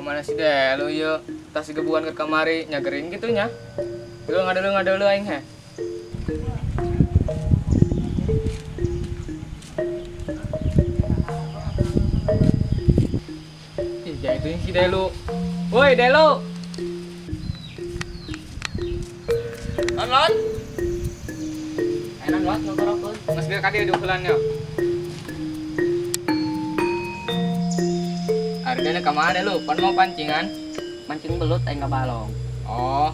Kemana sih deh lu yuk? Tas gebuan ke kamari nyagerin gitu nya. Lu ngadelu aing heh. Ih, jangan itu si Delu. Woi, Delu. Lon, lon. Enak lot ngokorokeun. Geus bieu ka dieu diukulannya. Ari deh ka mana lu? Pan mau pancingan? Mancing belut aing ka balong. Oh.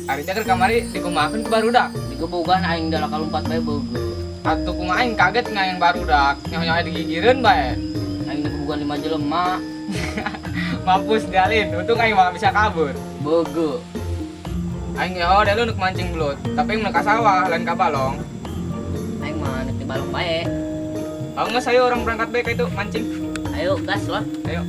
Ari teh keur kamari dikumahakeun ku barudak. Digebugan aing dalah kalumpat bae beugeut. Atuh kumaha aing kaget ngayang barudak. Nyaho-nyaho digigireun bae. Aing digebugan 5 jelema. Mampus dialin, untung aing mah bisa kabur. Beugeut. Aing nyaho deh lu nuk mancing belut, tapi aing ka sawah lain ka balong. Aing mah nek di balong bae. Tahu nggak saya orang berangkat bae ka itu mancing. Ayo gas lah. Ayo.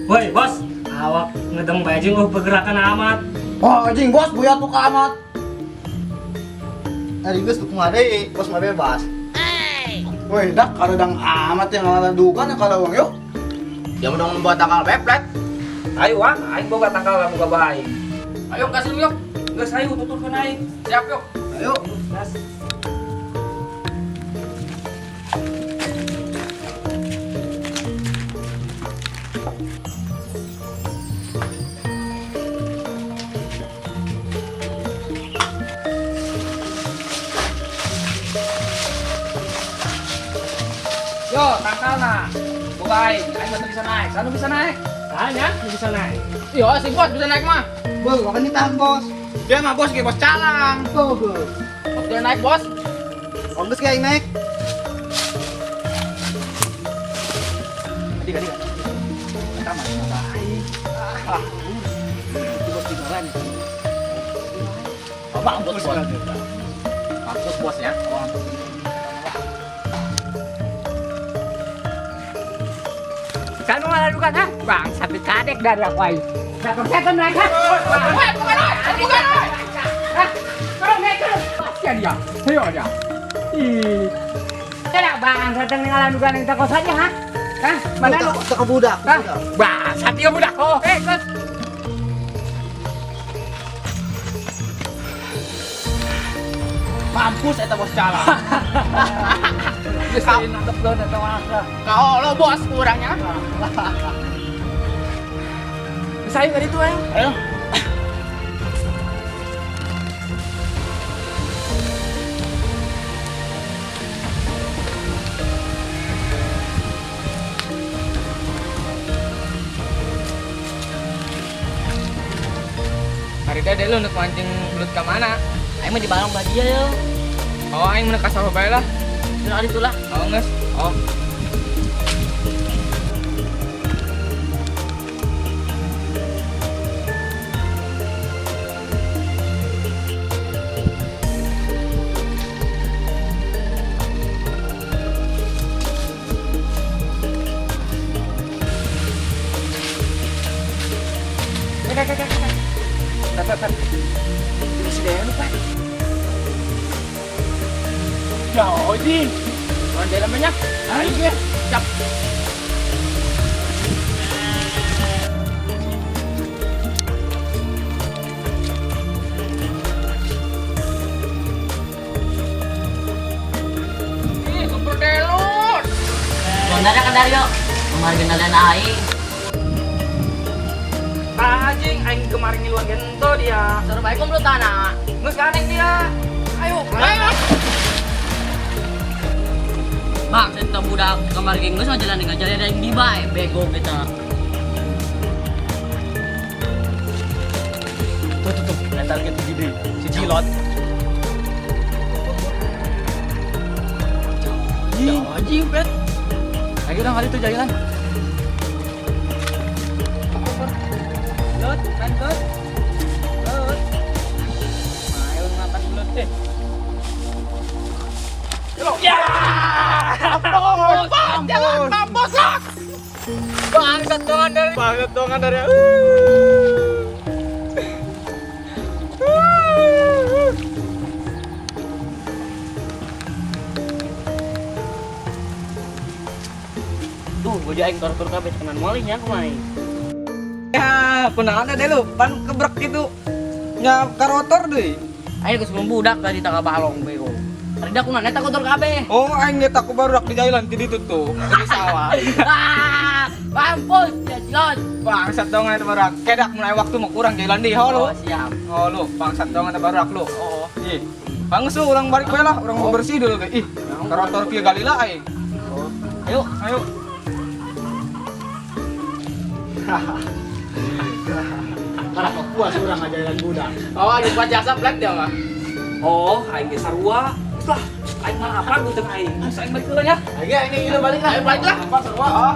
Woi bos, awak ngedeng bajing oh pergerakan amat. Oh anjing bos, buyat muka amat. Ari geus kumaha deui, bos mah bebas. Woi, dak karedang amat yang ngaladukan ya kalau uang yuk. Jangan dong membuat tangkal peplet. Ayo wang, aing boga tangkal boga bae. Ayo gas lu yuk. Geus ayo tuturkeun aing. Siap yuk. Ayo. Gas. Yo, tangkalna. Boga aing, aing mah teu bisa naik. Sanu bisa naik. Tanya, bisa naik. Iya, si bos bisa naik mah. Bos, makan ditahan bos. Dia mah bos ge bos calang. Tuh, bos. Bos dia naik bos. Oh, geus kayak naik. Adik, adik. Eta mah boga aing. Ah, itu bos tinggalan. Oh, mampus bos. Mampus bosnya. Kan malah bukan ha? Bang, satu kadek dari aku aing. Setan mereka. Bukan, bukan, bukan. Hah? Turun naik turun. Pasti dia. Ayo dia. Ih. Tidak bang, setan ngalan bukan yang takut saja ha? Hah? Mana lu? Tak ke budak. Hah? Bang, satu budak. Oh, eh, terus. Mampus eta bos calang. Geus nangkep doon eta mah. Kau lo bos kurangnya. Bisa ayo itu ayo. Ayo. Hari teh lu untuk mancing belut ke mana? Aing mah di balong bae dia yo. Oh, aing mun ka sawah bae lah. Sudah ada itulah. Oh, geus. Oh. Ini si Delu, Pak. Jauh ini. Oh, dalamnya. Ayo ge. Siap. Ih, super Delu. Gondarnya kan Dario. Kemarin kenalan aing. Anjing, aing kemarin ngiluan gento dia. Suruh bae kumpul tanah. Geus kaneng dia. Ayo. Ayo. Bang, saya budak kemarin geus mah jalan dengan jalan aing di bae bego kita. Tuh tuh tuh, eta gitu gede. Si Cilot. Jauh anjing, pet. Ayo udah kali itu jalan. Lut, main lut. Lut. Ayo ngapa lut eh. Ya! Mampus, jangan mampus lah. Bangsat dongan dari. Bangsat dongan dari. Baju aing tortur kabeh tenan moal nya kumaha aing. Ya, kunaon deh lu, pan kebrek gitu. Nya karotor deui. Aing geus budak tadi tak balong bego. Tadi aku nanya tak kotor kabeh. Oh, aing ge tak baru di jalan ti ditu tuh, di sawah. Ah, mampus ya silon. Bangsat dong eta baru. Kedak mun aya waktu mah kurang jalan deui, ho lu. Oh, siap. Oh lu, bangsat dong eta baru lu. Oh. Ih. Bangsu urang balik bae lah, urang mau bersih dulu ge. Ih, karotor kieu galila aing. Oh. Ayo. Ayo. Karena puas urang ngajalan budak. Oh, aing buat jasa plat dia mah. Oh, aing ge sarua. Geus lah, aing mah apa geuteung aing. Geus aing balik heula nya. Lagi aing ini balik lah. Ayo balik lah. Apa sarua? Oh.